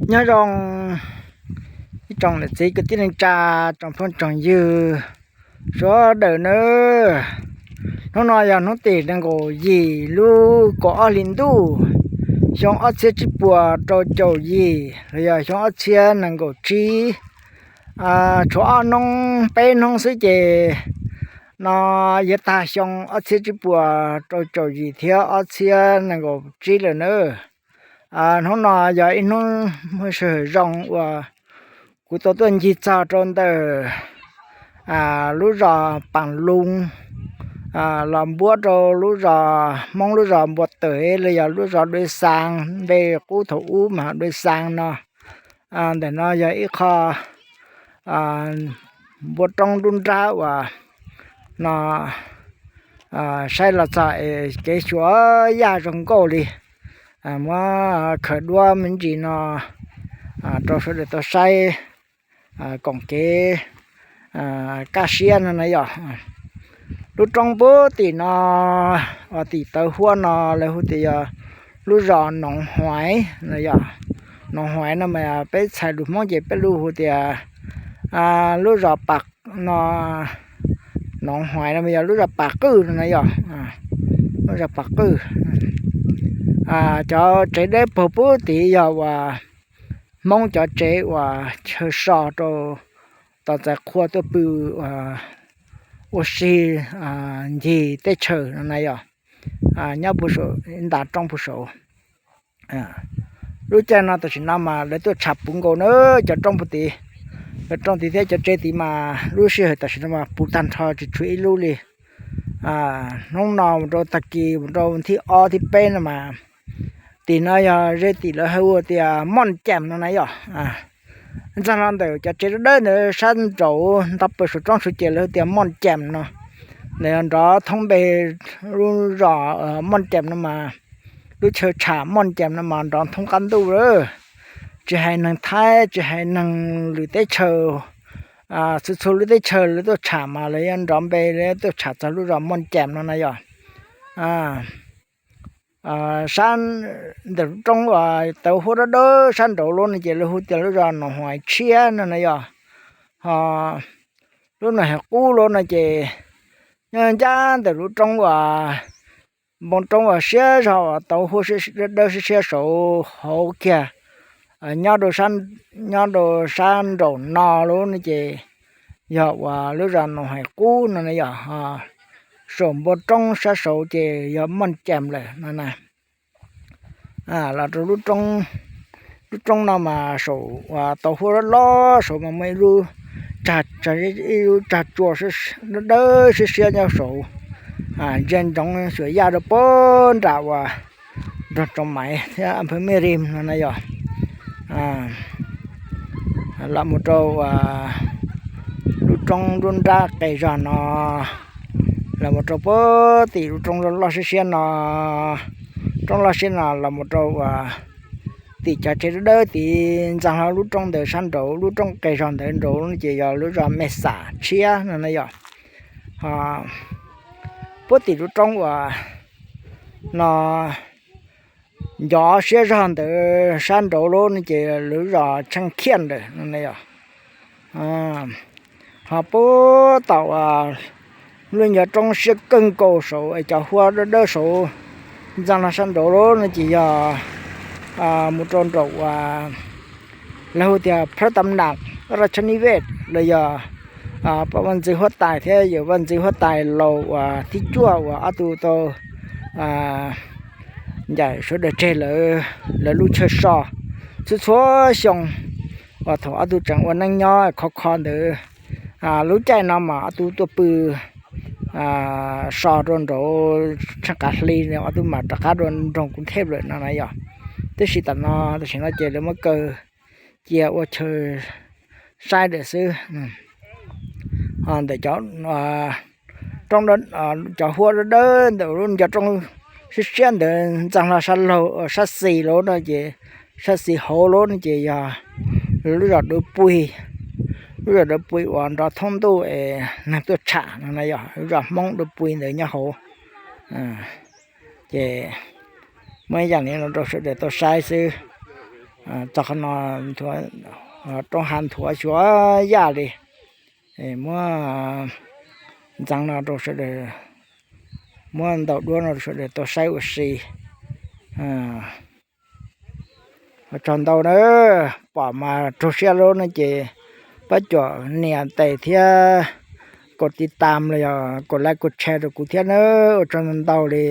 Nyob zoo ib tsoom niam txiv kwv tij neej tsa, tsoom phooj tsoom ywg sawv daws nawb. Hnub no yog hnub tim nees nkaum yim lub kaum ob hli ntuj, xyoo ob txhiab tsib puas rau caum yim los yog xyoo ob txhiab nees nkaum tsib. Tshuav ob hnub peb hnub xwb ces no yuav tag xyoo ob txhiab tsib puas rau caum yim thiab ob txhiab nees nkaum tsib lawm nawb. Hnub no yog ib hnub muaj sij hawm zoo uas kuv tau tuaj ncig txog rau ntawm lub zos Paas Loo, los npuab rau lub zos Hmoob lub zos Npua Tawm los yog lub zos Dua Xaa, npe qub thaum ub mas Dua Xaa no. Ntawm no yog ib qho npua roob nruab nrab uas no saib los txog es kev xyuas yaj zoo nkauj li. Muab khaws duab me ntsis no rau sawv daws tau saib koom kev kaj siab no na yom. Lub roob puag tim no, uas tim tawv huab no lawv hu tias yog lub zos Noov Huaiv no yom. Noov Huaiv no mas peb txhais lus Hmoob ces peb lub hu tias lub zos Pas, no, Noov Huaiv no mas yog lub zos Pas Qwj no na yom. Lub zos Pas Qwj. Cov tsev dawb paug puag tid yog uas Hmoob cov tsev uas chaw so rau tos txais qhua tuaj pw ua si ncig teb chaws no na yom. Nyob puag saum ntas roob puag saud. Lub caij no tam sim no mas lawv tuaj tsham puv nkaus na cov roob puag tid. Cov roob tid thiab cov tsev tid mas lub sij hawm tam sim no mas puv tag nrho tsis tshuav ib lub li. Hnub no mus rau tag kis mus rau thib ob thib peb no mas tim no yog zej tim lawv hu tias Mooj Cam no na yom. Ntxeev los ntawm cov tsev dawb dawb ntawd sab nraud nto pawg saum roob saud ces lawv hu tias Mooj Cam no. Ntawm no nrov thoob npe lub zos Mooj Cam no mas, lub chaw tsham Mooj Cam no mas nrov thoob qab ntuj lawm. Tsis hais neeg Thaib tsis hais neeg lwm teb chaws, txhua txhua lub teb chaws lawv tuaj tsham mas lawv yuav nrov npe lawv tuaj tsham txog lub zos Mooj Cam no na yom. Sab ntawm lub roob uas tawv huab dawb dawb sab nraud lub no ces lawv hu tias lub zos Noov Huaiv Tshiab no na yom. Ho lub Noov Huaiv Qub lub no ces nyob ncaj ntawm lub roob uas npoo roob uas siab zog uas tawv huab dawb dawb siab siab saud hauv kiag. Nyob rau sab nraum no lub no ces yog uas lub zos Noov Huaiv Qub no na yog. Saum npoo roob sab saud ces yog Mooj Cam lawm no na. Los rau lub roob no mas saum uas tawv huab loj loj saud mas muaj ib lub tsag, ib lub tsag tsua dawb dawb siab siab nyob saud. Ntsia ntsoov xyuas yaj rau puag nram uas nroog Tsoom Maiv thiab Phab Mej Ris no na yom. Los mus rau uas lub roob nruab nrab qe zog no, los mus rau puag tim lub roob loj siab siab no, roob loj siab no los mus rau uas tim cov tsev dawb dawb tid ntxeev hlo lub roob ntawd sab nraud, lub roob qe zog ntawd nraud ces yog lub zos Mej Xam Tshiab no na yom. Puag tim lub roob uas no ncov siab zog ntawd sab nraud lub no ces lub zos Tsheej Khiaj ntawd no na yom. Ho puag tom uas lub ncov roob siab kawg nkaus saud es cov huab dawb dawb saud ntxeev hlo sab nraud lub no ces yog mus rau nraum uas lawv hu tias Phab Tam Nam Raj Chanivet los yog pab vaj ntxwv huab tais thiab yawm vaj ntxwv huab tais laus uas thib cuaj uas ob tug tau ncaim sawv daws tseg lawv lub chaw so txhua txhua xyoo uas thaum ob tug tseem ua neej nyob khov kho ntawd. Lub caij no mas ob tug tuaj pw so rau nraud tsheej qav hli no ob tug mam rov qab rau nroog Kuv Thej lawm no na yom. Tab sis tam no tam sim no ces lawv muab kaw cia ua chaw saib lawm xwb. Ntawm cov roob, cov huab dawb dawb ntawm lub ncov roob siab siab ntawd ntxeev hlo sab laug sab xis lub no ces, sab xis hauv lub no ces yog lub zos Dawv Pui, lub zos Dawv Pui uas nrov thoob ntuj es neeg tuaj tsham no na yom, lub zos Hmoob Dawv Pui ntawd nyob hauv. Ces muaj ib yam li no rau sawv daws tau saib xwb. Txog qhov no, rooj hav nthuav xyuas yaj li. Muab ntxeev no rau sawv daws, muab ntaus duab no rau sawv daws tau saib ua si. Ua tsaug ntau na, pom mas raug siab lub no ces pab cuam nias tes thiab kaum tiv tam los yog kaum like kaum share rau kuv thiab na, ua tsaug ntau li.